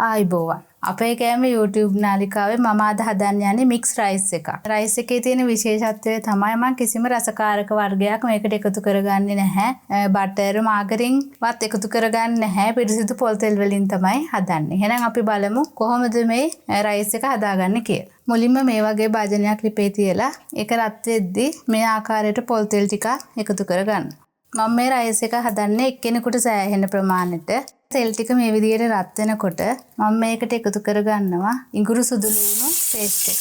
ආයුබෝවන්. අපේ කෑම YouTube නාලිකාවේ මම අද හදන්න යන්නේ මික්ස් රයිස් එකක්. රයිස් එකේ තියෙන විශේෂත්වය තමයි මම කිසිම රසකාරක වර්ගයක් මේකට එකතු කරගන්නේ නැහැ. බටර්, මාගරින් වත් එකතු කරගන්නේ නැහැ. පිරිසිදු පොල් තෙල් වලින් තමයි හදන්නේ. එහෙනම් අපි බලමු කොහොමද මේ රයිස් එක හදාගන්නේ කියලා. මුලින්ම මේ වගේ භාජනයක් ලිපේ තියලා ඒක රත් වෙද්දි මේ ආකාරයට පොල් තෙල් ටිකක් එකතු කරගන්න. මම මේ රයිස් එක හදන්නේ එක්කෙනෙකුට සෑහෙන ප්‍රමාණයට. තෙල් ටික මේ විදිහට රත් වෙනකොට මම මේකට එකතු කරගන්නවා ඉඟුරු සුදු ලුණු පේස්ට් එක.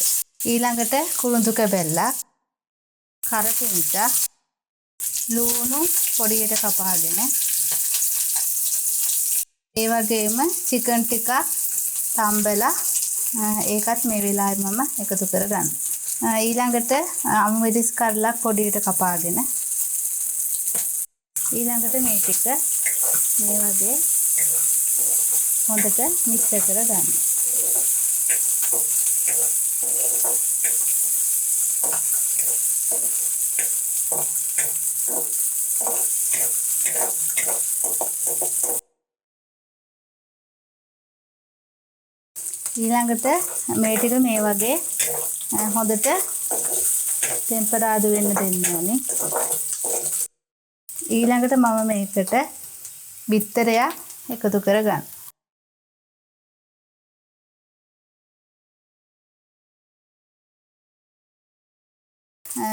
ඊළඟට කුරුඳු කැබැල්ලක්, කරපිංචා, ලුණු පොඩියට කපාගෙන, ඒ වගේම චිකන් ටිකක් තම්බලා ඒකත් මේ වෙලාවේ මම එකතු කරගන්නවා. ඊළඟට අමු මිරිස් කඩලක් පොඩියට කපාගෙන, ඊළඟට මේ ටික මේ වගේ හොඳට මිශ්‍ර කරගන්න. ඊළඟට මේ ටික මේ වගේ හොඳට ටෙම්පරාදු වෙන්න දෙන්න ඕනේ. ඊළඟට මම මේකට බිත්තරයක් එකතු කරගන්න.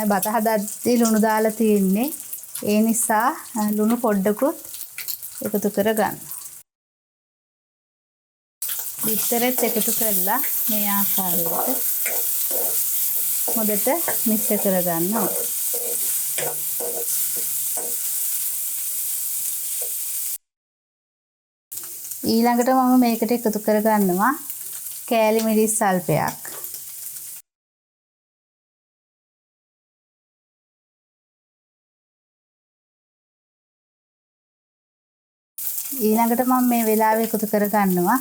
බත හදද්දී ලුණු දාලා තියෙන්නේ. ඒ නිසා ලුණු පොඩ්ඩකුත් එකතු කරගන්න. බිත්තරෙත් එකතු කරලා මේ ආකාරයට හොඳට මිශ්‍ර කරගන්න ඕනේ. ඊළඟට මම මේකට එකතු කරගන්නවා කෑලි මිරිස් සල්පයක්. ඊළඟට මම මේ වෙලාවේ එකතු කරගන්නවා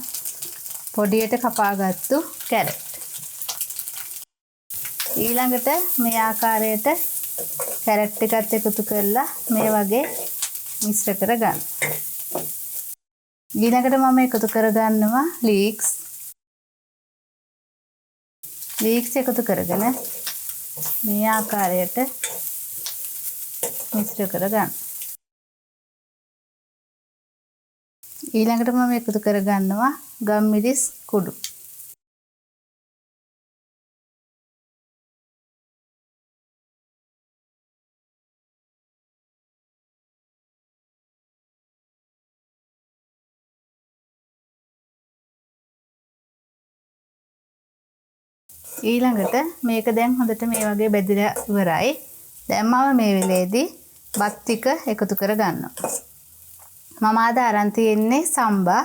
පොඩියට කපාගත්තු කැරට්. ඊළඟට මේ ආකාරයට කැරට් ටිකත් එකතු කරලා මේ වගේ මිශ්‍ර කරගන්න. ඊළඟට මම එකතු කරගන්නවා ලීක්ස්. ලීක්ස් එකතු කරගෙන මේ ආකාරයට මිශ්‍ර කරගන්න. ඊළඟට මම එකතු කරගන්නවා ගම්මිරිස් කුඩු. ඊළඟට මේක දැන් හොඳට මේ වගේ බැදිලා ඉවරයි. දැන් මම මේ වෙලේදී බත් ටික එකතු කරගන්නවා. මම අද අරන් තියෙන්නේ සම්බා.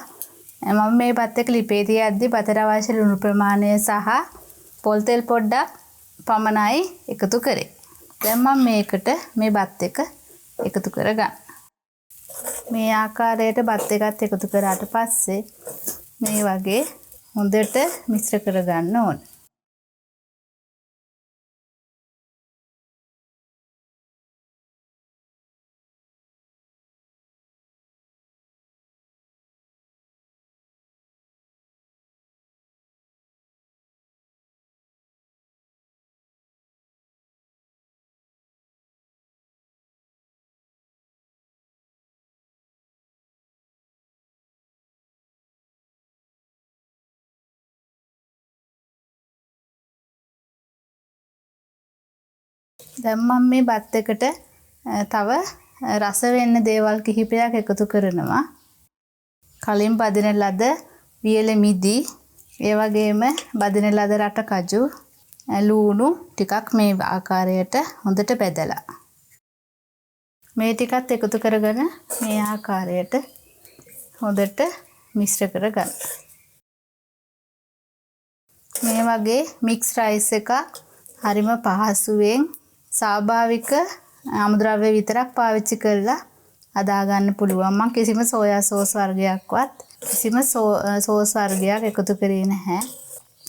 මම මේ බත් එක ලිපේ තියද්දි බතට අවශ්‍ය ලුණු ප්‍රමාණය සහ පොල් තෙල් පොඩ්ඩක් පමණයි එකතු කරේ. දැන් මම මේකට මේ බත් එක එකතු කරගන්න. මේ ආකාරයට බත් එකත් එකතු කරාට පස්සේ මේ වගේ හොඳට මිශ්‍ර කරගන්න ඕන. දැන් මම මේ බත් එකට තව රස වෙන්න දේවල් කිහිපයක් එකතු කරනවා. කලින් බදින ලද වියල මිදි, ඒ වගේම බදින ලද රටකජු, ලූණු ටිකක් මේ ආකාරයට හොඳට බැදලා මේ ටිකත් එකතු කරගෙන මේ ආකාරයට හොඳට මිශ්‍ර කරගන්න. මේ වගේ මික්ස් රයිස් එකක් හරිම පහසුවෙන් ස්වාභාවික අමුද්‍රව්‍ය විතරක් පාවිච්චි කරලා හදාගන්න පුළුවන්. මං කිසිම සෝයා සෝස් වර්ගයක්වත් කිසිම සෝස් වර්ගයක් එකතු කරේ නැහැ.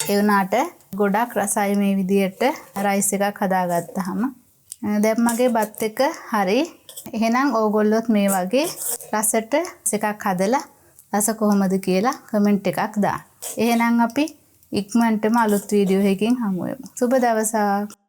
ඒ වුණාට ගොඩක් රසයි මේ විදියට රයිස් එකක් හදාගත්තාම. දැන් මගේ බත් එක හරි. එහෙනම් ඕගොල්ලොත් මේ වගේ රසට එකක් හදලා රස කොහොමද කියලා කමෙන්ට් එකක් දාන්න. එහෙනම් අපි ඉක්මනටම අලුත් වීඩියෝ එකකින් හමු වෙමු. සුබ දවසක්.